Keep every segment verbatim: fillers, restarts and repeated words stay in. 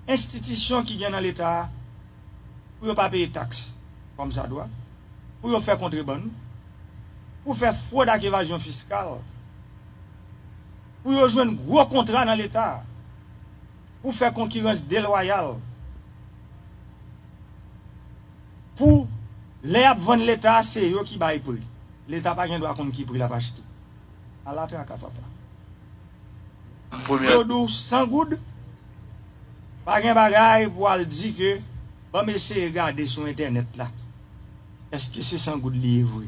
enstitisyon ki gen nan Leta a, pou yo pa peye taks kòmsadwa, pou yo fè kontrebann, pou fè fwòd ak evazyon fiskal, pou yo jwenn gwo kontra nan Leta a, pou fè konkirans delwayal, pou lè y ap vann Leta a, se yo ki bay pri. Leta pa gen dwa konn ki pri l ap achte. Ala traka, papa. Yo di w san goud, pa gen bagay pou al di ke, ban m eseye gade sou entènèt la. Èske se san goud li ye vre?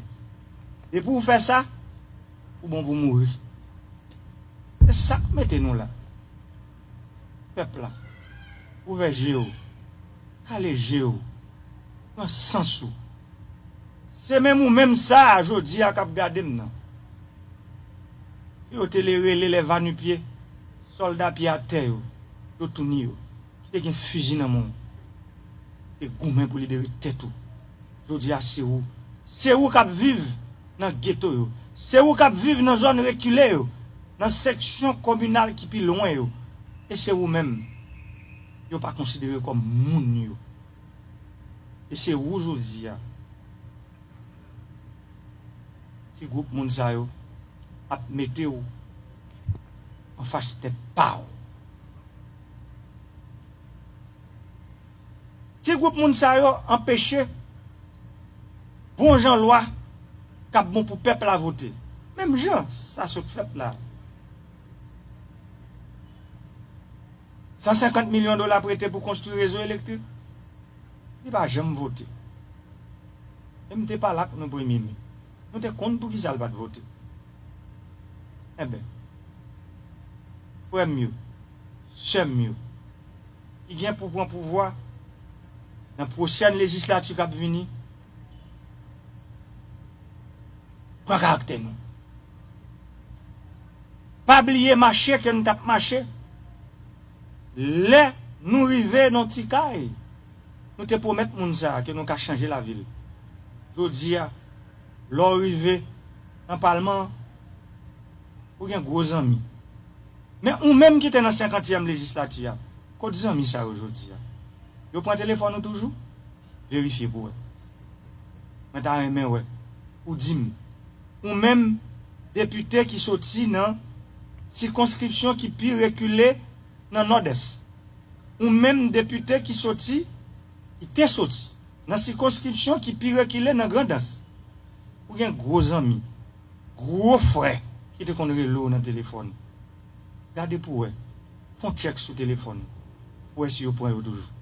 Depi w fè sa, ou bon pou mouri. Se sa k mete nou la. Pèp la, ouvè je w, kale je w, pran sans ou. Se menm ou menm sa a jodi a k ap gade m nan. Yo te le rele lè vanipye, sòlda pye atè yo, yo touni yo, ki te gen fizi nan men w, te goumen pou libere tèt ou. Jodi a, se ou. Se ou k ap viv nan geto yo. Se ou k ap viv nan zòn rekile yo, nan seksyon kominal ki pi lwen yo. E se ou menm yo pa konsidere kòm moun yo. E se ou jodi a. Ti gwoup moun sa yo ap mete w anfas tèt pa w. Ti gwoup moun sa yo anpeche bon jan lwa k ap bon pou pèp la vote. Menm jan sa sot fèt la. San senkant milyon dola prete pou konstwi rezo elektrik. Li pa janm vote. E m te pale ak nou premye me. Nou te konn poukisa l pa t vote. Enben, frè m yo, sè m yo, ki gen pou pran pouvwa nan pwochèn lejislati k ap vini, pran karaktè nou. Pa bliye mache ke n t ap mache. Lè nou rive nan ti kay, nou te pwomèt moun sa a ke nou ka chanje lavi l. Jodi a, lè w rive nan palman an, ou gen gwo zanmi. Men ou menm ki te nan senkantyèm lejislati a, kot zanmi sa yo jodi a? Yo pran telefòn ou toujou? Verifye pou wè. Mwen ta renmen wè ou di m, ou menm, depite ki soti nan sikonskripsyon ki pi rekile nan Nòdès, ou menm, depite ki soti, ki te soti nan sikonskripsyon ki pi rekile nan Grandans, ou gen gwo zanmi, gwo frè ki te konn rele w nan telefòn. Gade pou wè. Fè yon tchèk sou telefòn ou pou wè si yo pran yo toujou.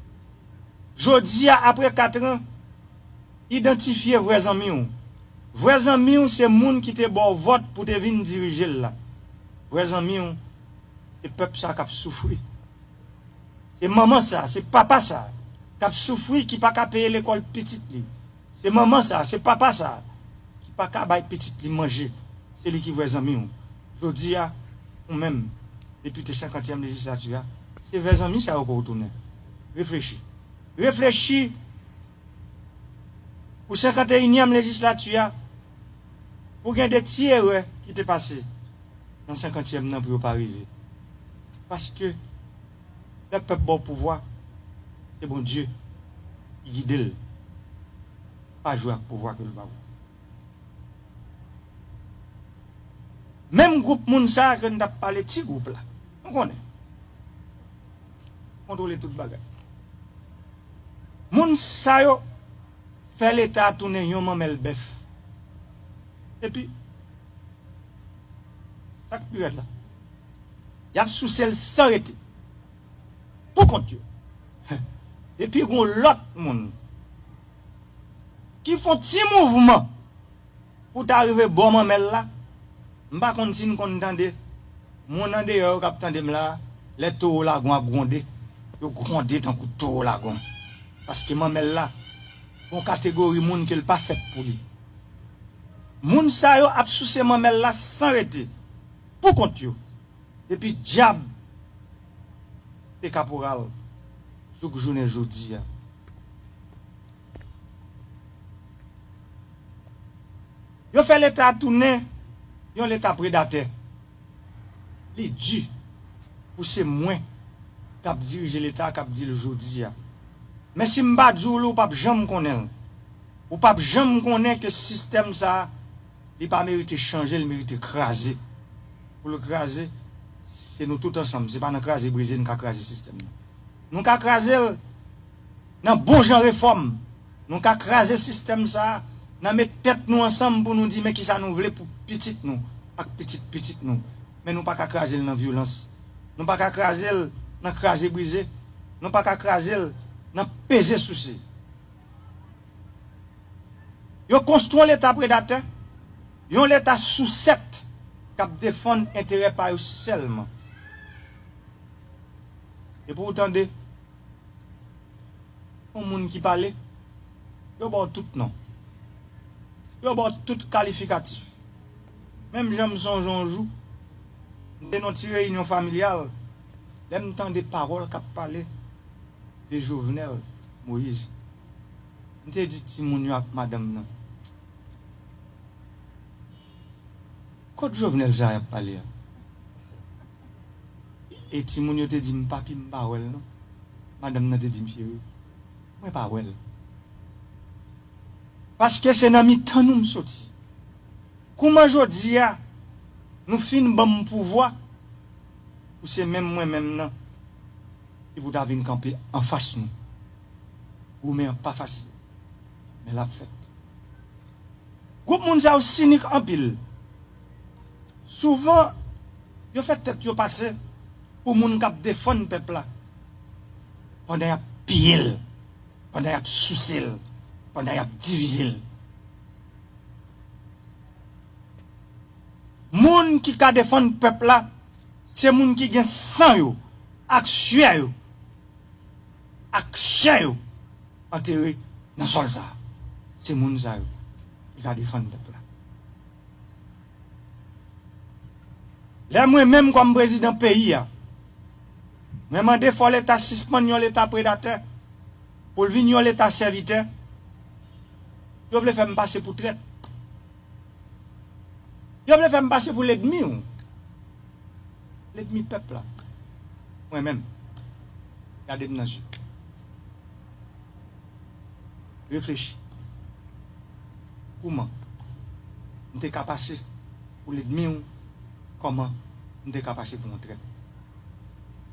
Jodi a, apre katran, idantifye vrè zanmi w. Vrè zanmi w se moun ki te ba w vòt pou te vin dirije l la. Vrè zanmi w se pèp sa k ap soufri. Se manman sa, se papa sa k ap soufri, ki pa ka peye lekòl pitit li. Se manman sa, se papa sa ki pa ka bay pitit li manje. Se li ki vrè zanmi w. Jodi a, ou menm, depite senkantyèm lejislati a, se vrè zanmi sa yo ke w tounen. Reflechi. Reflechi pou senkanteyinyèm lejislati a, pou gen de ti erè ki te pase nan senkantyèm nan pou yo pa rive. Paske lè pèp ba w pouvwa, se Bondye ki gide l. Pa jwe ak pouvwa ke l ba w. Menm gwoup moun sa a ke n t ap pale, ti gwoup la, nou konnen, kontwole tout bagay. Moun sa yo fè Leta a tounen yon manmèl bèf. Epi, sa k pi rèd la, y ap souse l san rete, pou kont yo. Epi, gon lòt moun ki fè yon ti mouvman pou ta rive bò manmèl la. M pa konn si n konn tande moun andeyò yo k ap tande m la, lè towo lagon ap gwonde, yo gwonde tankou towo lagon. Paske manmèl la, gon kategori moun ke l pa fèt pou li. Moun sa yo ap souse manmèl la san rete, pou kont yo. Depi dyab te kaporal, jouk jounen jodi a. Yo fè Leta a tounen yon Leta predatè. Li di pou se mwen k ap dirije Leta, k ap di l jodi a. Men si m pa di w li, ou p ap janm konnen l. Ou p ap janm konnen ke sistèm sa a, li pa merite chanje, li merite kraze. Pou l kraze, se nou tout ansanm. Se pa nan kraze brize n ka kraze sistèm nan. Nou ka kraze l nan bon jan refòm. Nou ka kraze sistèm sa a nan met tèt nou ansanm pou nou di men kisa nou vle pou pitit nou ak pitit pitit nou. Men nou pa ka kraze l nan vyolans. Nou pa ka kraze l nan kraze brize. Nou pa ka kraze l nan peze souse. Yo konstwi yon Leta predatè, yon Leta sousèt k ap defann enterè pa yo sèlman. Epi w tande yon moun ki pale, yo ba w tout non. Yo ba w tout kalifikatif. Menm jan m sonje yon jou, m te nan yon ti reyinyon familyal, lè m tande pawòl k ap pale de Jovenel Moïse. M te di timoun yo ak madanm nan, kot Jovenel sa y ap pale a? E timoun yo te di m, papi, m pa wè l non. Madanm nan te di m, cheri, mwen pa wè l. Paske se nan mitan nou m soti. Kouman jodi a nou fin ban m pouvwa pou se menm mwen menm nan ki pou ta vin kanpe anfas nou? Goumen an pa fasil, men l ap fèt. Gwoup moun sa yo sinik anpil. Souvan, yo fè tèt yo pase pou moun k ap defann pèp la pandan y ap piye l, pandan y ap souse l, pandan y ap divize l. Moun ki ka defann pèp la, se moun ki gen san yo, ak syè yo, ak chè yo antere nan sòl sa a. Se moun sa yo ki ka defann pèp la. Lè mwen menm kòm prezidan peyi a, mwen mande fò Leta sispann yon Leta predatè pou l vin yon Leta sèvitè, yo vle fè m pase pou trèt. Yo vle fè m pase pou lènmi w. Lènmi pèp la. Mwen menm. Gade m nan je. Reflechi. Kouman m te ka pase pou lènmi w? Kòman m te ka pase pou yon trèt?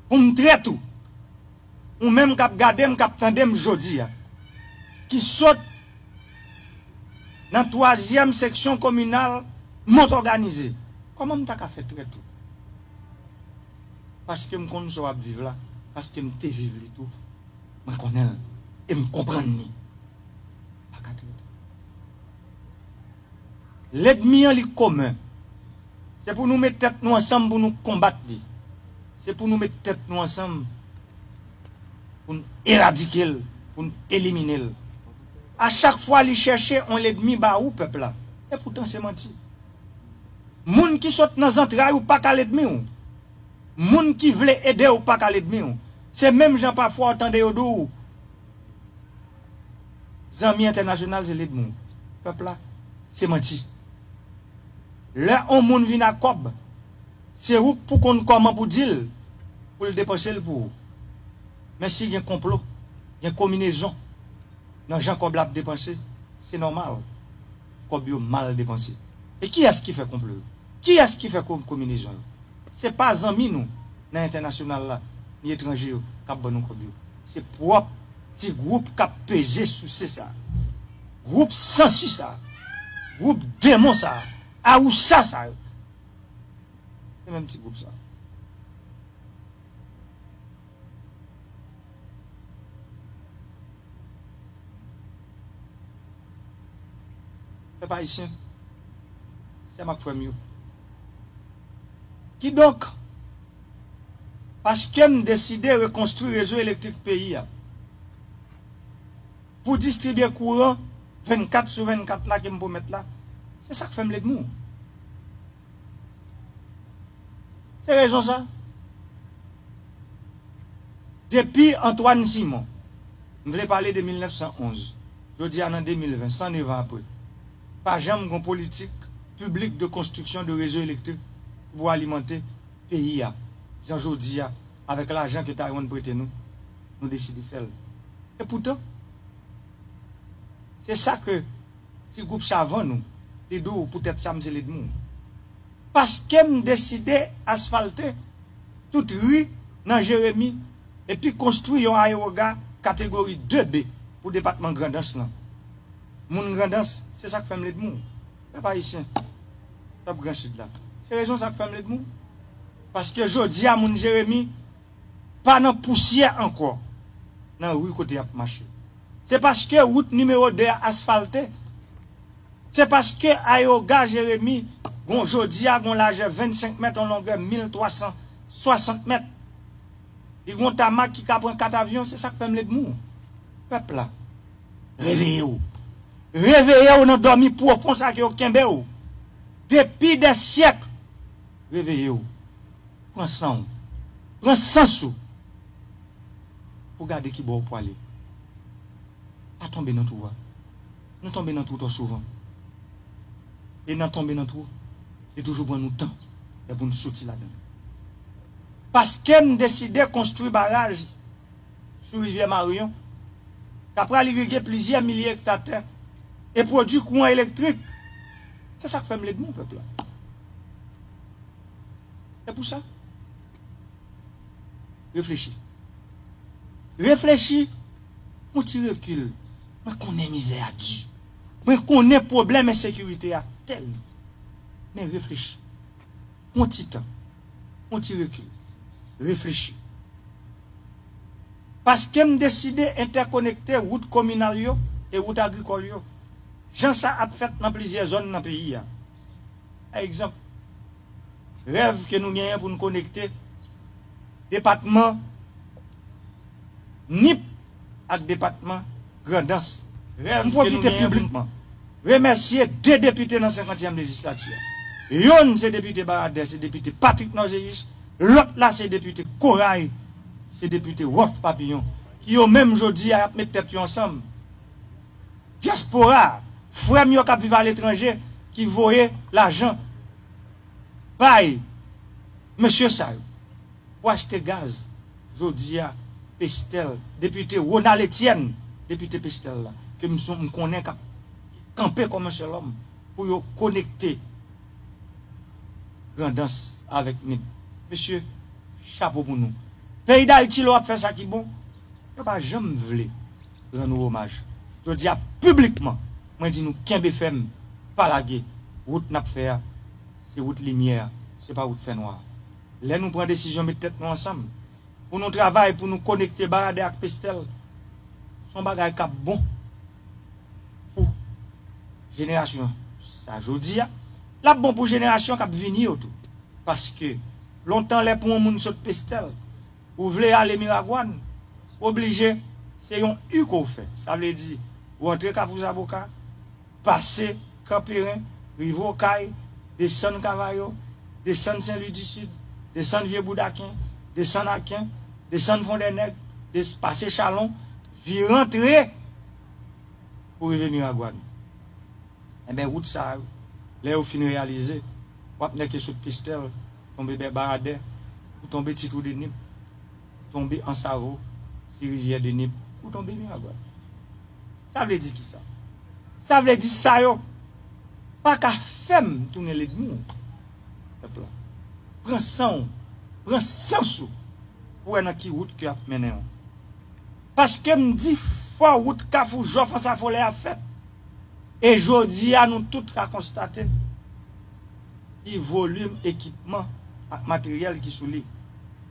Pou m trèt ou? Ou menm k ap gade m, k ap tande m jodi a, ki sot nan twazyèm seksyon kominal Mont Òganize, kòman m ta ka fè trèt ou? Paske m konn sa w ap viv la, paske m te viv li tou, mwen konnen l e m konprann li. Pa ka trèt. Lènmi an, li komen. Se pou nou met tèt nou ansanm pou nou konbat li. Se pou nou met tèt nou ansanm pou n eradike l, pou n elimine l. A chak fwa li chèche yon lènmi ba ou, pèp la. E poutan se manti. Moun ki sot nan zantray ou pa ka lènmi w. Moun ki vle ede w pa ka lènmi w. Se menm jan pafwa w tande yo di w, zanmi entènasyonal se lènmi w. Pèp la, se manti. Lè yon moun vin ak kòb, se ou k pou konn kòman pou di l pou l depanse l pou ou. Men si gen konplo, gen konminezon nan jan kòb la ap depanse, se nòmal kòb yo mal depanse. E kiyès ki fè konplo yo? Kiyès ki fè ko-, konminezon yo? Se pa zanmi nou nan entènasyonal la, ni etranje yo k ap ban nou kòb yo. Se pwòp ti gwoup k ap peze souse sa. Gwoup sansi sa. Gwoup demon sa. Awousa sa yo. Se menm ti gwoup sa. Pèp ayisyen, sè m ak frè m yo. Kidonk, paske m deside rekonstwi rezo elektrik peyi a pou distribye kouran vennkat sou vennkat la ke m pwomèt la, se sa k fè m lènmi w. Se rezon sa. Depi Antoine Simon, m vle pale de mil nèf san onz, jodi a nan de mil ven, san nèf an apre, pa janm gen yon politik piblik de konstriksyon de rezo elektrik pou alimante peyi a, jan jodi a avèk lajan ke Taïwan prete nou, nou deside fè l. Epoutan, se sa ke ti gwoup Chavannes ou, li di w poutèt sa m se lidmi w. Paske m deside asfalte tout ri nan Jeremi epi konstwi yon ayewoga kategori de B pou depatman Grandans lan. Moun Grandans, se sa k fè m lidmi w. Pèp ayisyen, pèp Gran Sid la. Se rezon sa k fè m lidmi w. Paske jodi a moun Jeremi pa nan pousyè ankò nan ri kote y ap mache. Se paske wout nimewo de a asfalte. Se paske ayewoga Jeremi gon jodi a gon lajè vennsenk mèt, yon longè mil twa san swasant mèt. Li gon tamak ki ka pran kat avyon, se sa k fè m lidmi w. Pèp la, reveye w. Reveye w nan dòmi pwofon sa ke yo kenbe w depi dè syèk. Reveye w. Pran san w. Pran sans ou pou gade ki bò w pwale. Pa tonbe nan twou a. Nou tonbe nan twou twò souvan. E nan tonbe nan twou, li toujou pran nou tan lè pou n soti ladan l. Paske m deside konstwi baraj sou rivyè Marion, k ap pral irige plizyè milye ekta tè e pwodui kouran elektrik. Se sa k fè m lidmi w, pèp la. Se pou sa. Reflechi. Reflechi. Yon ti rekil. Mwen konnen mizè a di. Mwen konnen pwoblèm ensekirite a tèl. Men reflechi. Yon ti tan. Yon ti rekil. Reflechi. Paske m deside entèkonekte wout kominal yo e wout agrikòl yo, jan sa ap fèt nan plizyè zòn nan peyi a. Pa egzanp, rèv ke nou genyen pou n konekte depatman Nip ak depatman Grandans. Rèv ke nou genyen pou n remèsye de depite nan senkantyèm lejislati a. Yonn se depite Baradè, se depite Patrick Norgéus, lòt la se depite Corail, se depite Wolf Papillon, ki yo menm jodi a y ap met tèt yo ansanm. Dyaspora, frè m yo k ap viv aletranje, ki voye lajan bay mesye sa yo pou achte gaz. Jodi a, Pestèl, depite Ronald Etienne, depite Pestèl la, ke m, m konnen k ap kanpe kòm yon sèl òm pou yo konekte Grandans avèk Nip. Mesye, chapo pou nou. Peyi Dayiti, lè w ap fè sa ki bon, yo pa janm vle rann ou omaj. Jodi a, piblikman, mwen di nou kenbe fèm, pa lage. Wout n ap fè a, se wout limyè a, se pa wout fènwa a. Lè nou pran desizyon met tèt nou ansanm, pou nou travay, pou nou konekte Baradè ak Pestèl, se yon bagay k ap bon pou jenerasyon sa jodi a, l ap bon pou jenerasyon k ap vini yo tou. Paske lontan, lè pou yon moun sot Pestèl, ou vle ale Miragwàn, oblije se yon U ke w fè. Sa vle di, ou antre Kafou Zaboka, pase Kanperen, rive Okay, desann Kavayo, desann Sen Lwi di Sid, desann Vye Boudaken, desann Aken, desann Fondènèg, des-, pase Chalon, vire antre pou rive Miragwàn. Enben, wout sa yo, lè yo fin reyalize, w ap nèke sot Pestèl, tonbe Bè Baradè, ou tonbe Ti Twou de Nip, tonbe Ansavo, Ti Rivyè de Nip, ou tonbe Miragwàn. Sa vle di kisa? Sa vle di sa yo pa ka fè m tounen lènmi w, pèp la. Pran san w, pran sans ou pou wè nan ki wout ke y ap mennen w. Paske m di fò wout Kafou Jòf Ansafolè a fèt. E jodi a, nou tout ka konstate ki volim ekipman ak materyèl ki sou li.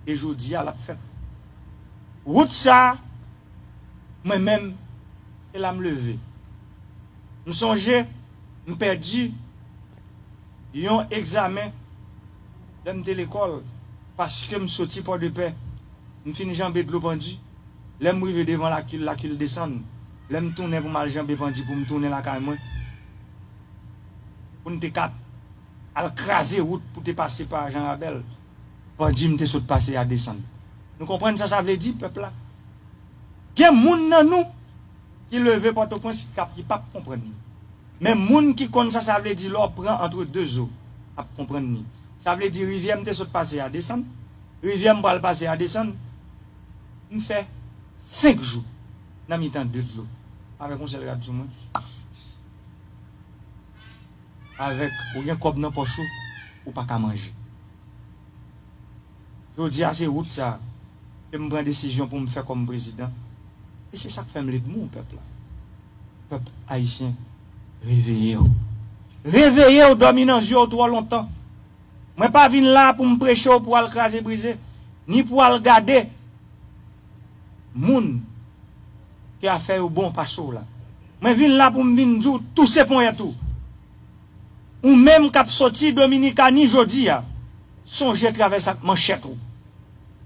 E jodi a, l ap fèt. Wout sa a, mwen menm, se la m leve. M sonje, m pèdi yon egzamen lè m te lekòl, paske m soti Pòdepè, m fin janbe dlo Pandi. Lè m rive devan Lakil, Lakil desann. Lè m tounen pou m al janbe Pandi pou m tounen lakay mwen, pou n te ka al kraze wout pou te pase pa Jan Rabèl, Pandi m te sot pase a desann. Nou konprann sa sa vle di, pèp la? Gen moun nan nou ki leve Pòtoprens ki p ap, ki p ap konprann li. Men moun ki konn sa sa vle di lè w pran entre deux eaux ap konprann li. Sa vle di rivyè m te sot pase a desann. Rivyè m pral pase a desann. M fè senk jou nan mitan de dlo avèk yon sèl rad sou mwen. Avèk ou gen kòb nan pòch ou, ou pa ka manje. Jodi a se wout sa ke m pran desizyon pou m fè kòm prezidan. E se sa k fè m lèdmi w pèp la. Pèp ayisyen, reveye w. Reveye w, dòmi nan zye w twò lontan. Mwen pa vin la pou m preche w pou w al kraze brize, ni pou w al gade moun ke afè yo bon pase w la. Mwen vin la pou m vin di w touse ponyèt ou. Ou menm k ap soti Dominikani jodi a, sonje travès ak manchèt ou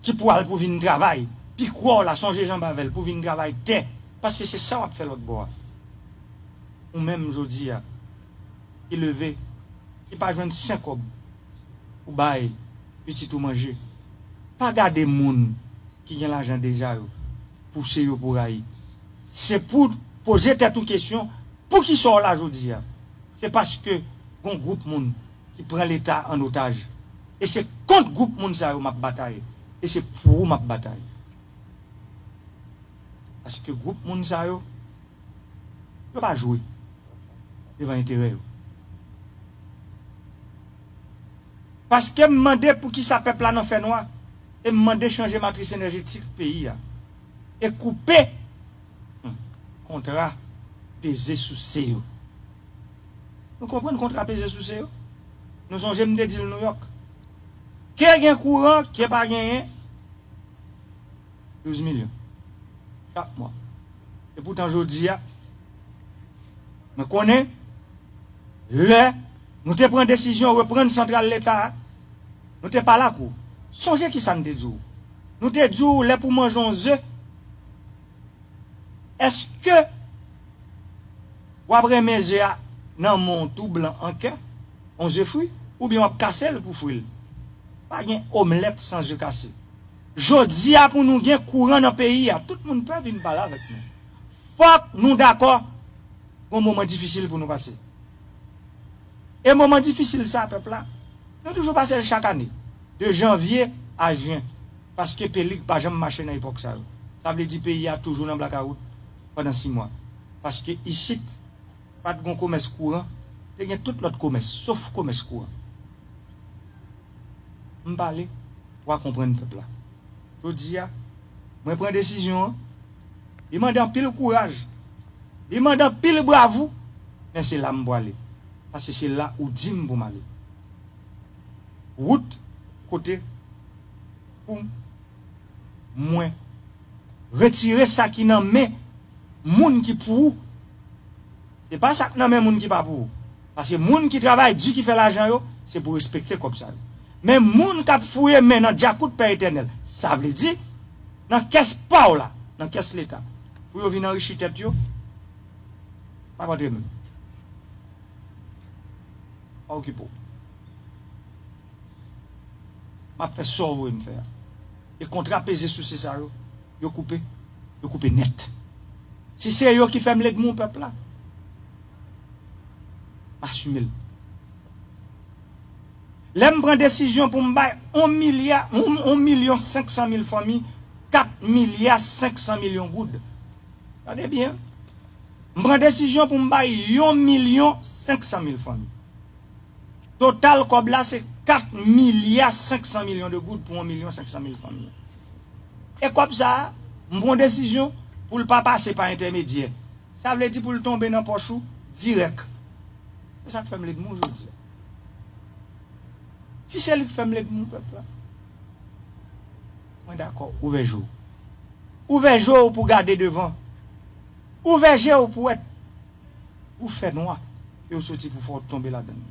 ki pral pou vin travay. Pikwè w la, sonje janbe avè l pou vin travay tè, paske se sa w ap fè lòt bò a. Ou menm jodi a, ki leve, ki pa jwenn senk kòb pou bay pitit ou manje. Pa gade moun ki gen lajan deja yo, pouse yo pou rayi. Se pou poze tèt ou kesyon, poukisa w la jodi a? Se paske gon gwoup moun ki pran Leta an otaj. E se kont gwoup moun sa yo m ap batay. E se pou ou m ap batay. Paske gwoup moun sa yo, yo pa jwe devan enterè yo. Paske m mande poukisa pèp la nan fènwa, e m mande chanje matris enèjetik peyi a, e koupe, hmm, kontra peze souse yo. Nou konprann kontra peze souse yo? Nou sonje m te di l Nouyòk. Ke gen kouran, ke pa genyen, douz milyon chak mwa. E poutan jodi a, mwen konnen lè nou te pran desizyon reprann santral Leta a, nou te pale ak ou. Sonje kisa n te di w. Nou te di w lè pou manje yon ze, èske w ap renmen ze a nan men w tou blan an kè, yon ze fri, oubyen w ap kase l pou fri l? Pa gen omlèt san ze kase. Jodi a pou nou gen kouran nan peyi a, tout moun pè vin pale avèk nou. Fòk nou dakò gon moman difisil pou nou pase. E moman difisil sa, pèp la, nou toujou pase l chak ane, de janvye a jen, paske pelik pa janm mache nan epòk sa yo. Sa vle di peyi a toujou nan blakawout pandan sis mwa. Paske isit, pa t gon komès kouran, te gen tout lòt komès, sof komès kouran. M pale, w a konprann pèp la. Jodi a, mwen pran desizyon an. Li mande anpil kouraj. Li mande anpil bravou. Men se la m pwale. Paske se la ou di m pou m ale. Wout kote pou mwen retire sa ki nan men moun ki pou ou. Se pa sa k nan men moun ki pa pou ou. Paske moun ki travay di, ki fè lajan yo, se pou respekte kòb sa yo. Men moun k ap fouye men nan djakout Pè Etènèl, sa vle di nan kès pa w la, nan kès Leta, pou yo vin anrichi tèt yo, m ap antre men m. Pa okipe w. M ap fè sa w voye m fè a. E kontra peze souse sa yo, yo koupe, yo koupe nèt. Si se yo ki fè m lènmi pèp la, m asime l. Lè m pran desizyon pou m bay yon milya, yon, yon milyon senk san mil fanmi, kat milya senk san milyon goud. Gade byen. M pran desizyon pou m bay yon milyon senk san mil fanmi. Total kòb la se kat milya senk san milyon de goud pou yon milyon senk san mil fanmi. E kòb sa a, m pran desizyon pou l pa pase pa entèmedyè. Sa vle di pou l tonbe nan pòch ou dirèk. Se sa k fè m lènmi w jodi a. Si se li k fè m lènmi w pèp la, mwen dakò, ouvè je w. Ouvè je w pou gade devan. Ouvè je w pou wè pou fè nwa ke yo soti pou fè w tonbe ladan l.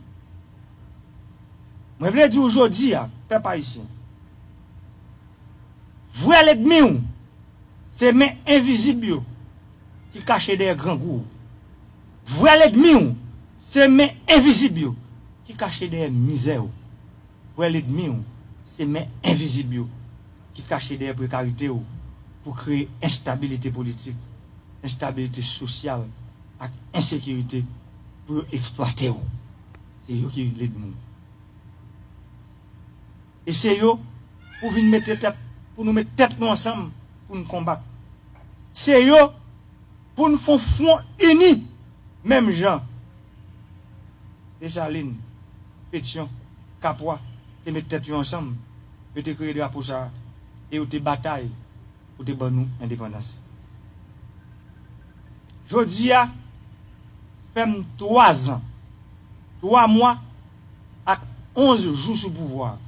Mwen vle di w jodi a, pèp ayisyen, vrè lènmi w, se men envizib yo ki kache dèyè grangou w. Vrè lènmi w, se men envizib yo ki kache dèyè mizè w. Vrè lènmi w, se men envizib yo ki kache dèyè prekarite w pou kreye enstabilite politik, enstabilite sosyal ak ensekirite pou yo eksplwate w. Se yo ki lènmi w. E se yo pou vin mete tèt, pou nou met tèt nou ansanm pou n konbat. Se yo pou n fè yon fwon ini, menm jan Desalin, Petyon, Kapwa te met tèt yo ansanm, yo te kreye drapo sa a, e yo te batay pou te ban nou endepandans. Jodi a, fè m twa zan, twa mwa ak onz jou sou pouvwa a.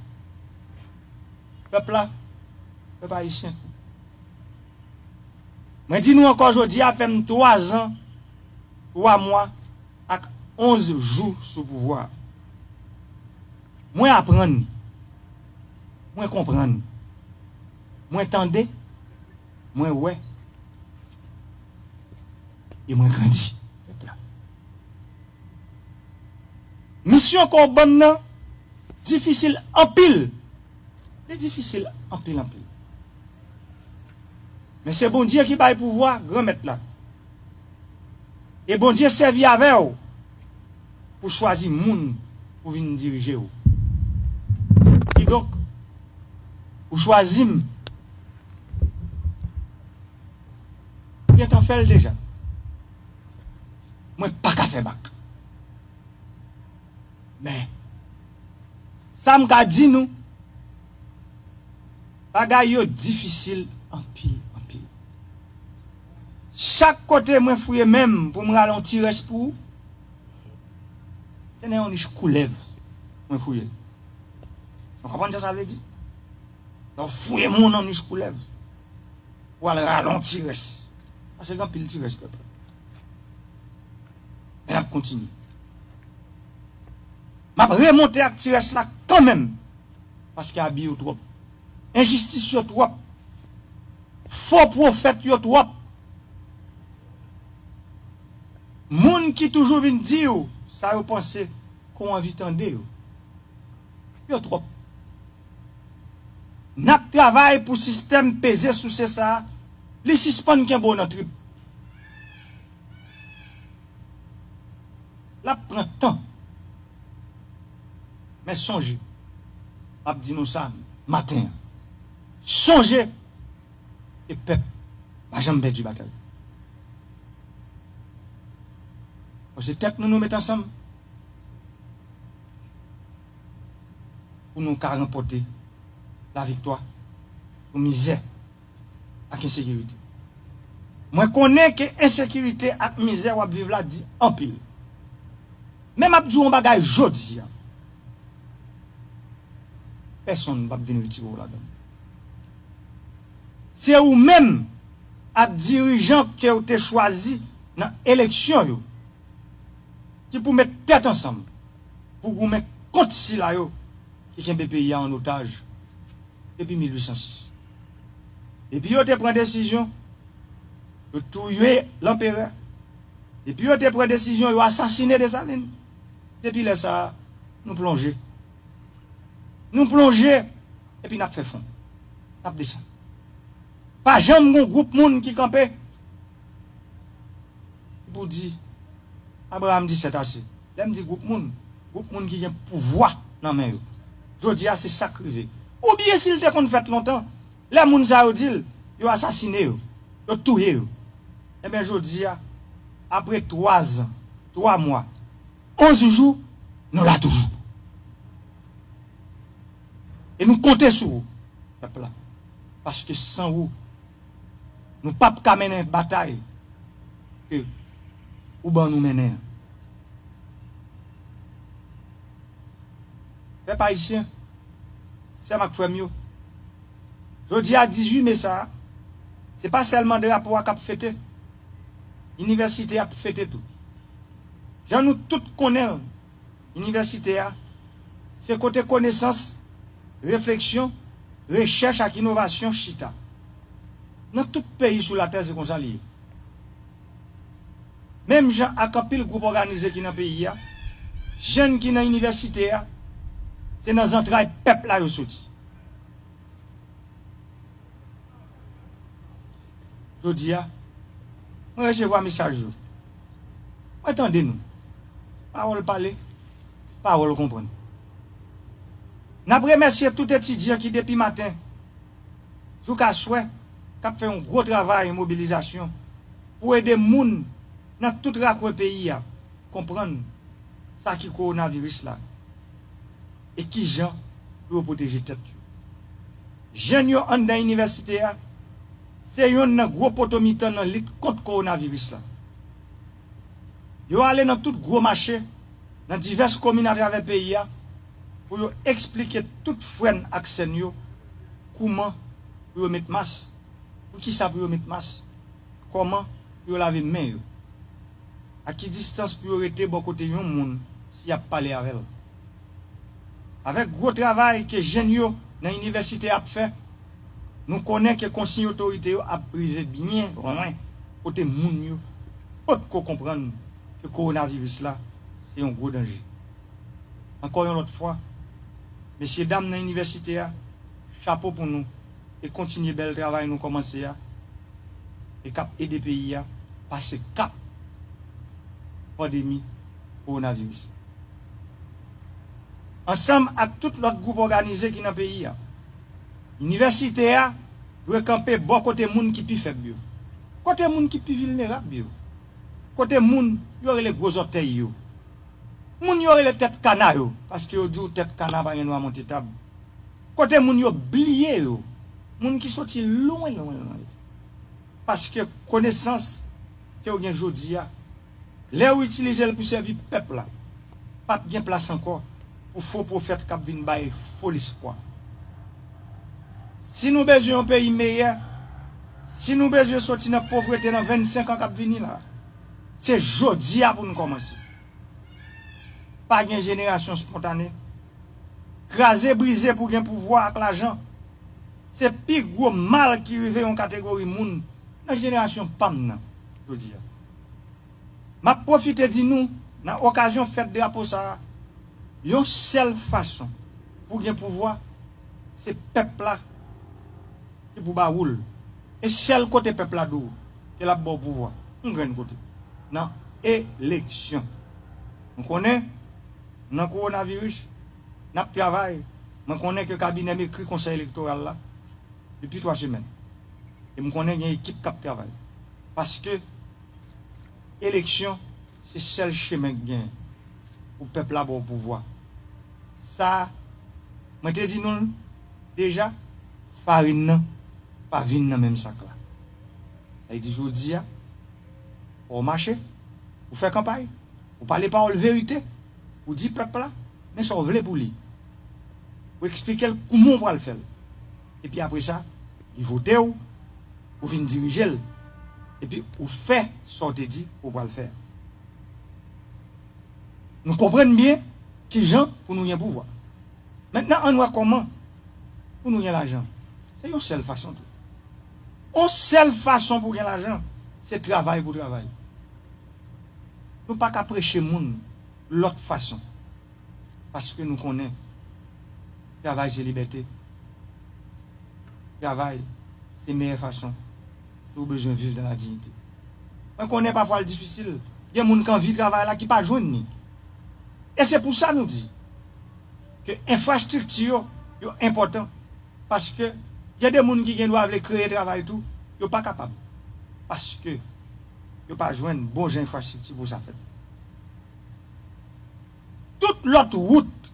Pèp la, pèp ayisyen, mwen di nou ankò jodi a, fè m twa zan, twa mwa ak onz jou sou pouvwa a. Mwen aprann, mwen konprann, mwen tande, mwen wè, e mwen grandi, pèp la. Misyon ke w ban m nan difisil anpil. Li difisil anpil, anpil. Men se Bondye ki bay pouvwa, Granmèt la. E Bondye sèvi avè w pou chwazi moun pou vin dirije w. Kidonk, ou chwazi m. Ou gentan fè l deja. Mwen pa ka fè bak. Men, sa m ka di nou, bagay yo difisil anpil, anpil. Chak kote mwen fouye men m pou m rale yon ti rès pou ou, se nan yon nich koulèv mwen fouye l. Ou konprann sa sa vle di? Lè w fouye moun nan nich koulèv, ou al rale yon ti rès. Paske gen anpil ti rès, pèp la. Men n ap kontinye. M ap remonte ak ti rès la kanmenm. Paske abi yo twòp. Enjistis yo twòp. Fo pwofèt yo twòp. Moun ki toujou vin di w sa yo panse, ke w anvi tande yo. Yo twòp. N ap travay pou sistèm peze souse sa a, li sispann kenbe w nan trip. L ap pran tan. Men sonje, m ap di nou sa maten an. Sonje, e pèp pa janm pèdi batay. Bon, se tèt nou nou met ansanm pou nou ka ranpòte laviktwa sou mizè ak ensekirite. Mwen konnen ke ensekirite ak mizè w ap viv la di anpil. Men m ap di w yon bagay jodi a. Pèsonn p ap vin retire w ladan l. Se ou menm ak dirijan ke w te chwazi nan eleksyon yo ki pou met tèt ansanm pou goumen kont sila yo ki kenbe peyi a an otaj depi mil uit san sis. Depi yo te pran desizyon, yo touye lanperè. Depi yo te pran desizyon, yo asasine Desalin. Depi lè sa a, nou plonje. Nou plonje, epi n ap fè fon. N ap desann. Pa janm gon gwoup moun ki kanpe pou di, Abraram di sèt ase. Lè m di gwoup moun, gwoup moun ki gen pouvwa nan men yo. Jodi a, se sa k rive. Oubyen si l te konn fèt lontan, lè moun sa yo di l, yo asasine yo, yo touye yo. Ebyen, jodi a, apre twa zan, twa mwa, onz jou, nou la toujou. E nou konte sou ou, pèp la. Paske san ou, nou p ap ka mennen batay ke ou ban nou mennen an. Pèp ayisyen, sè m ak frè m yo, jodi a dizuit me sa a, se pa sèlman drapo a k ap fete, inivèsite ap fete tou. Jan nou tout konnen l, inivèsite a, se kote konesans, refleksyon, rechèch ak inovasyon chita. Nan tout peyi sou latè, se konsa li ye. Menm jan ak anpil gwoup òganize ki nan peyi a, jèn ki nan inivèsite a, se nan zantray pèp la yo soti. Jodi a, mwen resevwa mesaj yo. Mwen tande nou. Pawòl pale, pawòl konprann. N ap remèsye tout etidyan ki depi maten jouka swè k ap fè yon gwo travay mobilizasyon pou ede moun nan tout rakwen peyi a konprann sa ki kowonaviris la e kijan pou yo pwoteje tèt yo. Jèn yo anndan inivèsite a se yonn nan gwo poto mitan nan lit kont kowonaviris la. Yo ale nan tout gwo mache nan divès komin atravè peyi a pou yo eksplike tout frè n ak sè n yo kouman pou yo met mas, poukisa pou yo met mas, kòman pou yo lave men yo, a ki distans pou yo rete bò kote yon moun si y ap pale avè l. Avèk gwo travay ke jèn yo nan inivèsite ap fè, nou konnen ke konsiy otorite yo ap rive byen lwen kote moun yo potko konprann ke kowonaviris la se yon gwo danje. Ankò yon lòt fwa, mesyedam nan inivèsite a, chapo pou nou e kontinye bèl travay nou kòmanse a e k ap ede peyi a pase kap pandemi kowonaviris. Ansanm ak tout lòt gwoup òganize ki nan peyi a, inivèsite a dwe kanpe bò kote moun ki pi fèb yo, kote moun ki pi vilnerab yo, kote moun yo rele gwo zòtèy yo, moun yo rele tèt kana yo, paske yo di w tèt kana pa gen dwa monte tab, kote moun yo bliye yo, moun ki soti lwen, lwen, lwen. Paske konesans ke w gen jodi a, lè w itilize l pou sèvi pèp la, p ap gen plas ankò pou fo pwofèt k ap vin bay fo lespwa. Si nou bezwen yon peyi meyè, si nou bezwen soti nan povrete nan vennsenk an k ap vini la, se jodi a pou nou kòmanse. Pa gen jenerasyon spontane. Kraze brize pou gen pouvwa ak lajan se pi gwo mal ki rive yon kategori moun nan jenerasyon pa m nan jodi a. M ap pwofite di nou, nan okazyon fèt drapo sa a, yon sèl fason pou gen pouvwa, se pèp la ki pou ba woul. E sèl kote pèp la di w ke l ap ba w pouvwa, yon grenn kote, nan eleksyon. Nou konnen, nan kowonaviris, n ap travay. Mwen konnen ke kabinè m ekri Konsèy Elektoral la depi twa semèn. E m konnen gen ekip k ap travay. Paske eleksyon se sèl chemen k gen pou pèp la ba w pouvwa. Sa, mwen te di nou l deja, farin nan pa vin nan menm sak la. Sa vle di jodi a, fò w mache, ou fè kanpay, ou pale pawòl verite, ou di pèp la men sa w vle pou li. Ou eksplike l kouman w pral fè l. Epi apre sa, li vote w, ou vin dirije l. Epi ou fè sa w te di ou pral fè. Nou konprann byen kijan pou nou gen pouvwa. Mentnan, ann wè kòman pou nou gen lajan. Se yon sèl fason tou. Yon sèl fason pou gen lajan, se travay pou travay. Nou pa ka preche moun lòt fason. Paske nou konnen travay se libète. Travay se meyè fason si w bezwen viv dan la diyite. Mwen konnen pafwa l difisil. Gen moun k anvi travay la ki pa jwenn ni. E se pou sa nou di ke enfrastrikti yo, yo enpòtan. Paske gen de moun ki gen dwa vle kreye travay tou, yo pa kapab. Paske yo pa jwenn bon jan enfrastrikti pou sa fèt. Tout lòt wout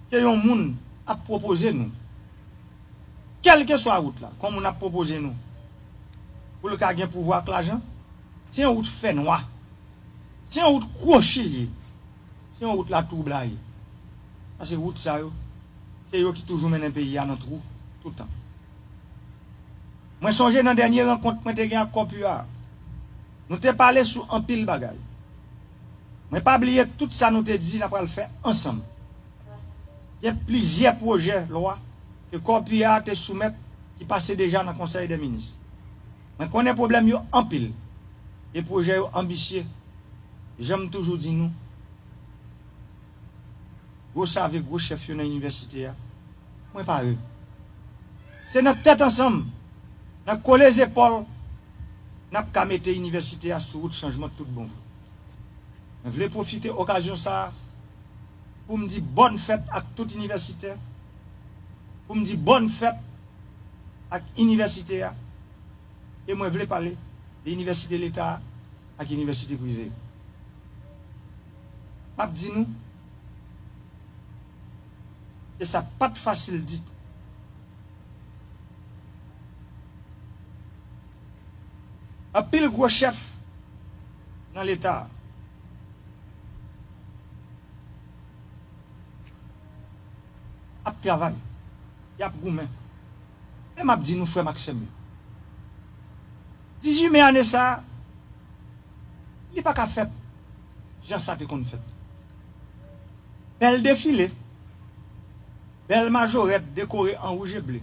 ke yon moun ap pwopoze nou, kèlkeswa wout la, ke yon moun ap pwopoze nou, pou l ka gen pouvwa ak lajan, se yon wout fènwa, se yon wout kwochi l ye, se yon wout latwoublay. Paske wout sa yo, se yo ki toujou mennen peyi a nan twou toutan. Mwen sonje nan dènye rankont mwen te gen ak Corpua a, nou te pale sou anpil bagay. Mwen pa bliye tout sa nou te di n ap pral fè ansanm. Gen plizyè pwojè lwa ke Corpua a te soumèt ki pase deja nan Konsèy dè Minis. Mwen konnen pwoblèm yo anpil e pwojè yo anbisye. Jan m toujou di nou, gwo save, gwo chèf yo nan inivèsite a, mwen pare. Se nan tèt ansanm, nan kole zepòl, n ap ka mete inivèsite a sou wout chanjman tout bon vre. Mwen vle pwofite okazyon sa a pou m di bòn fèt ak tout inivèsitè, pou m di bòn fèt ak inivèsite a, e mwen vle pale de inivèsite leta a ak inivèsite prive yo. M ap di nou, e sa pa t fasil ditou. Anpil gwo chèf nan leta a ap travay, y ap goumen. Men m ap di nou, frè m ak sè m yo, dizuit me ane sa a, li pa ka fèt jan sa te konn fèt. Bèl defile, bèl majorèt dekore an wouj e ble,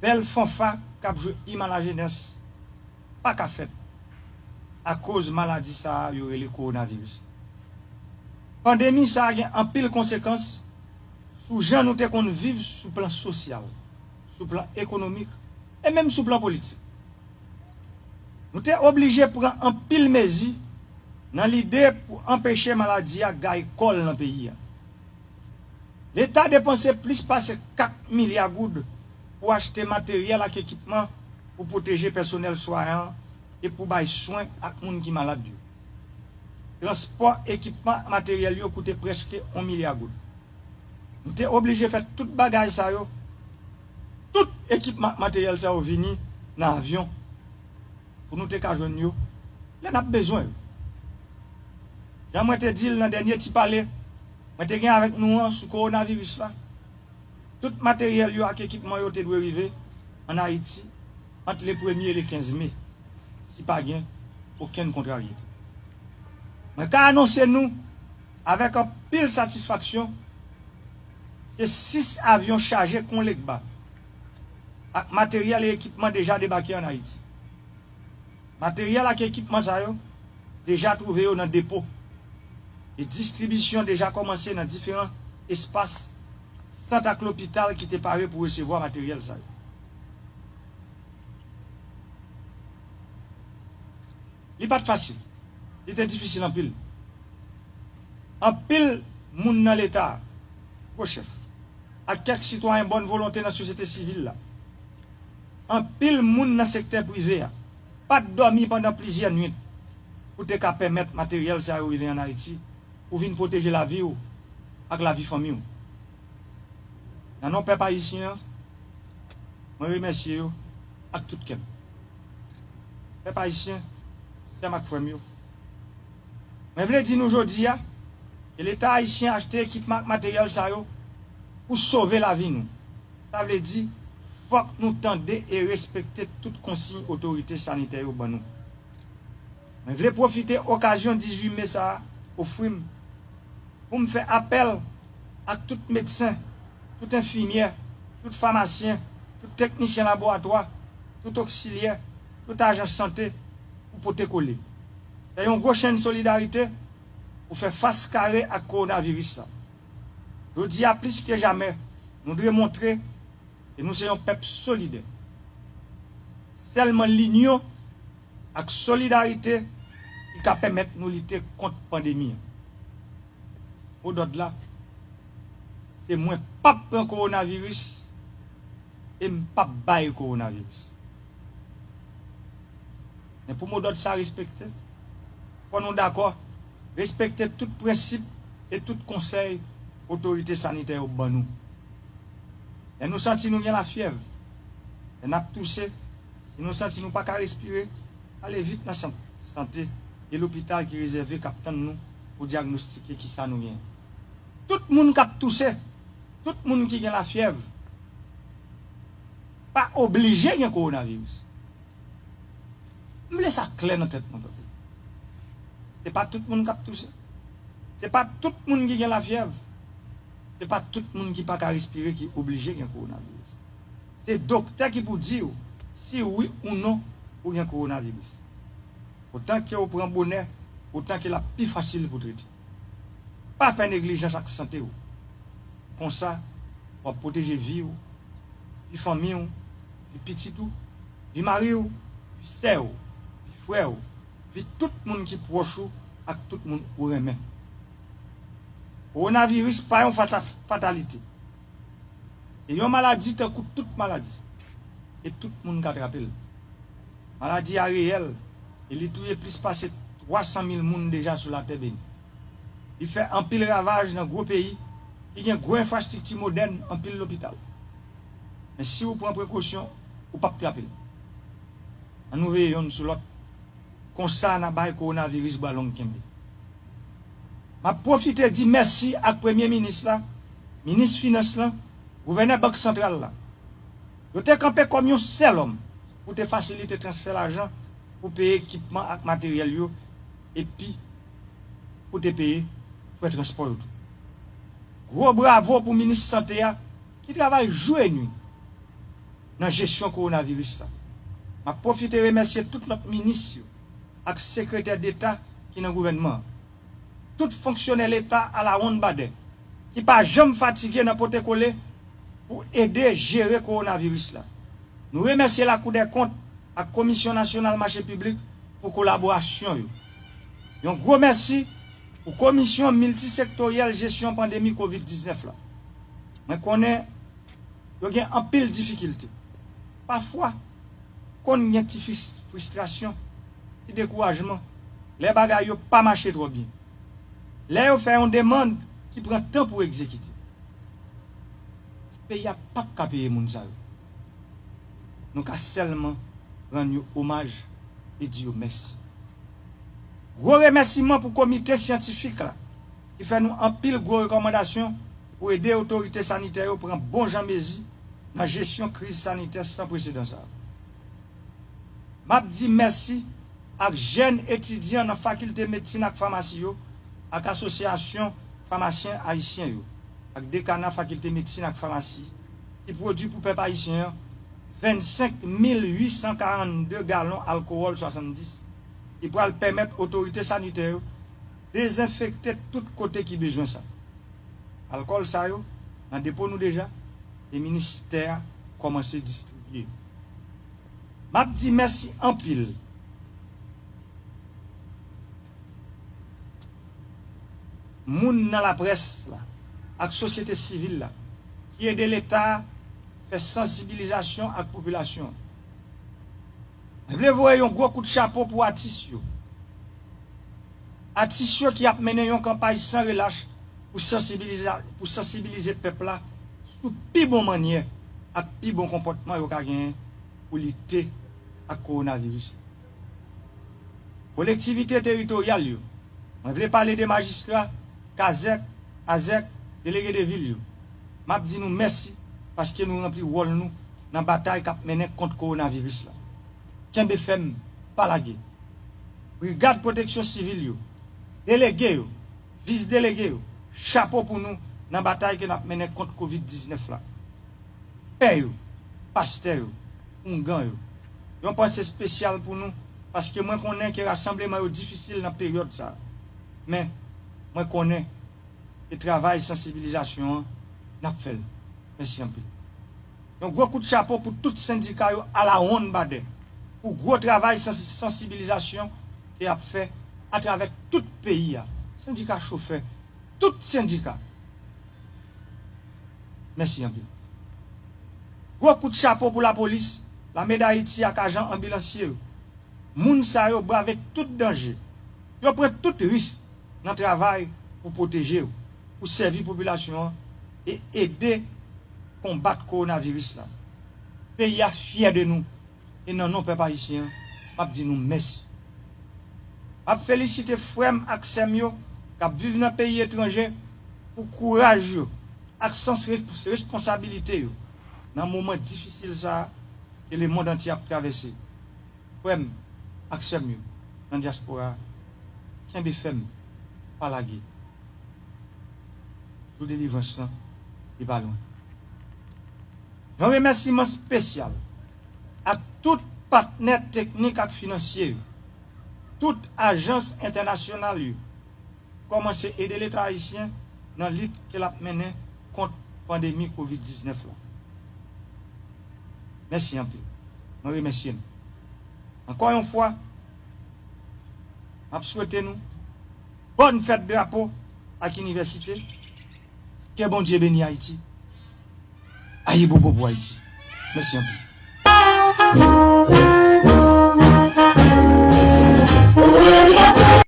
bèl fanfa k ap jwe im a la jenès, pa ka fèt akoz maladi sa a yo rele kowonaviris. Pandemi sa a gen anpil konsekans sou jan nou te konn viv sou plan sosyal, sou plan ekonomik, e menm sou plan politik. Nou te oblije pran anpil mezi nan lide pou anpeche maladi a gaye kò l nan peyi a. Leta depanse plis pase kat milya goud pou achte materyèl ak ekipman pou pwoteje pèsonèl swayan e pou bay swen ak moun ki malad yo. Transpò ekipman ak materyèl yo koute prèske yon milya goud. Nou te oblije fè tout bagay sa yo, tout ekipman ak materyèl sa yo vini nan avyon pou nou te ka jwenn yo lè n ap bezwen yo. Jan mwen te di l nan dènye ti pale mwen te gen avèk nou an sou kowonaviris la, tout materyèl yo ak ekipman yo te dwe rive ann Ayiti ant le premye e le kenz me, si pa gen okenn kontraryete. Mwen ka anonse nou avèk anpil satisfaksyon ke sis avyon chaje kon legba ak materyèl e ekipman deja debake ann Ayiti. Materyèl ak ekipman sa yo deja twouve yo nan depo, e distribisyon deja kòmanse nan diferan espas, sant ak lopital ki te pare pou resevwa materyèl sa yo. Li pa t fasil. Li te difisil anpil. Anpil moun nan leta a, gwo chèf, ak kèk sitwayen bòn volonte nan sosyete sivil la, anpil moun nan sektè prive a pa t dòmi pandan plizyè nwit pou te ka pèmèt materyèl sa yo rive ann Ayiti pou vin pwoteje lavi w ak lavi fanmi w. Nan non pèp ayisyen an, mwen remèsye yo ak tout kè m. Pèp ayisyen, sè m ak frè m yo, mwen vle di nou jodi a ke Leta ayisyen achte ekipman ak materyèl sa yo pou sove lavi nou. Sa vle di, fòk nou tande e respekte tout konsiy otorite sanitè yo ban nou. Mwen vle pwofite okazyon dizuit me sa a ofri m pou m fè apèl ak tout medsen, tout enfimyè, tout famasyen, tout teknisyen laboratwa, tout oksilyè, tout ajan sante pou pote kole. Fè yon gwo chenn solidarite pou fè fas kare ak kowonaviris la. Jodi a plis ke jamè, nou dwe montre ke nou se yon pèp solidè. Sèlman linyon ak solidarite ki ka pèmèt nou lite kont pandemi an. Modòd la, se mwen p ap pran kowonaviris e m p ap bay kowonaviris. Men pou modòd sa respekte, fò nou dakò respekte tout prensip e tout konsèy otorite sanitè yo ban nou. Lè nou santi nou gen lafyèv, lè n ap touse, si nou santi nou pa ka respire, ale vit nan sant sante e lopital ki rezève k ap tann nou pou dyagnostike kisa nou genyen. Tout moun k ap touse, tout moun ki gen lafyèv, pa oblije gen kowonaviris. M vle sa klè nan tèt nou, tande. Se pa tout moun k ap touse. Se pa tout moun ki gen lafyèv. Se pa tout moun ki pa ka respire ki oblije gen kowonaviris. Se doktè ki pou di w si wi ou non ou gen kowonaviris. Otan ke w pran bonè, otan ke l ap pi fasil pou trete. Pa fè neglijans ak sante w. Konsa, w ap pwoteje vi w, vi fanmi w, vi pitit ou, vi mari w, vi sè w, vi frè w, vi tout moun ki pwòch ou ak tout moun ou renmen. Kowonaviris pa yon fata-, fatalite. E yon maladi tankou tout maladi, e tout moun ka trape l. Maladi a reyèl, e li touye plis pase twa san mil moun deja sou latè beni. Li fè anpil ravaj nan gwo peyi ki gen gwo enfrastrikti modèn, anpil lopital. Men si w pran prekosyon, ou p ap trape l. Ann nou veye yonn sou lòt. Konsa n a bay kowonaviris bwa long kenbe. M ap pwofite di mèsi ak Premye Minis la, Minis Finans lan, Gouvènè Bank Santral la. Yo te kanpe kòm yon sèl òm pou te fasilite transfè lajan pou peye ekipman ak materyèl yo epi pou te peye frè transpò yo tou. Gwo bravo pou Minis Sante a ki travay jou e nwi nan jesyon kowonaviris la. M ap pwofite remèsye tout lòt minis yo ak sekretè deta ki nan gouvènman an. Tout fonksyonè leta alawonnbadè ki pa janm fatige nan pote kole pou ede jere kowonaviris la. Nou remèsye Lakou dè Kont ak Komisyon Nasyonal Mache Piblik pou kolaborasyon yo. Yon gwo mèsi pou Komisyon Miltisektoryèl Jesyon Pandemi kovid diznèf la. Mwen konnen yo gen anpil difikilte. Pafwa, konn gen ti fris- fristrasyon, ti dekourajman, lè bagay yo pa mache twò byen. Lè yo fè yon demann ki pran tan pou egzekite. Peyi a p ap ka peye moun sa yo. Nou ka sèlman rann yo omaj e di yo mèsi. Gwo remèsiman pou komite syantifik la ki fè nou anpil gwo rekòmandasyon pou ede otorite sanitè yo pran bon jan mezi nan jesyon kriz sanitè san presedan sa a. M ap di mèsi ak jèn etidyan nan Fakilte Medsin ak Famasi yo, ak Asosyasyon Famasyen Ayisyen yo, ak Dekana Fakilte Medsin ak Famasi ki pwodui pou pèp ayisyen an vennsenk mil uit san karannde galon alkowòl swasanndis ki pral pèmèt otorite sanitè yo dezenfekte tout kote ki bezwen sa. Alkòl sa yo nan depo nou deja e ministè a kòmanse distribye yo. M ap di mèsi anpil moun nan laprès la ak sosyete sivil la ki ede Leta fè sansibilizasyon ak popilasyon an. Mwen vle voye yon gwo kout chapo pou atis yo. Atis yo ki ap mennen yon kanpay san relach pou sansibiliza- pou sansibilize pèp la sou pi bon mannyè ak pi bon konpòtman yo ka genyen pou lite ak kowonaviris. Kolektivite teritoryal yo, mwen vle pale de majistra, kazèk, azèk, delege de vil yo. M ap di nou mèsi paske nou ranpli wòl nou nan batay k ap mennen kont kowonaviris la. Kenbe fèm, pa lage. Brigad Pwoteksyon Sivil yo, delege yo, vis delege yo, chapo pou nou nan batay ke n ap mennen kont kovid diznèf la. Pè yo, pastè yo, oungan yo, yon panse espesyal pou nou paske mwen konnen ke rasanbleman yo difisil nan peryòd sa a. Men, mwen konnen ke travay sansibilizasyon an, n ap fè l. Mèsi anpil. Yon gwo kout chapo pou tout sendika yo alawonnbadè pou gwo travay sans- sansibilizasyon ke y ap fè atravè tout peyi a. Sendika chofè, tout sendika. Mèsi anpil. Gwo kout chapo pou lapolis, Lame Dayiti ak ajan anbilansye yo. Moun sa yo brave tout danje. Yo pran tout risk nan travay pou pwoteje yo, pou sèvi popilasyon an e ede konbat kowonaviris la. Peyi a fyè de nou e nan non pèp ayisyen an, m ap di nou mèsi. M ap felisite frè m ak sè m yo k ap viv nan peyi etranje pou kouraj yo ak sans res- responsabilite yo nan moman difisil sa a ke lemonn antye ap travèse. Frè m ak sè m yo nan dyaspora a, kenbe fèm, pa lage. Jou delivrans lan, li pa lwen. Yon remèsiman espesyal ak tout patnè teknik ak finansye yo, tout ajans entènasyonal yo, kòmanse ede Leta ayisyen nan lit ke l ap mennen kont pandemi kovid diznèf la. Mèsi anpil. Mwen remèsye nou. Ankò yon fwa, m ap swete nou bòn fèt drapo ak inivèsite. Ke Bondye beni Ayiti. Ayibobo pou Ayiti. Mèsi anpil.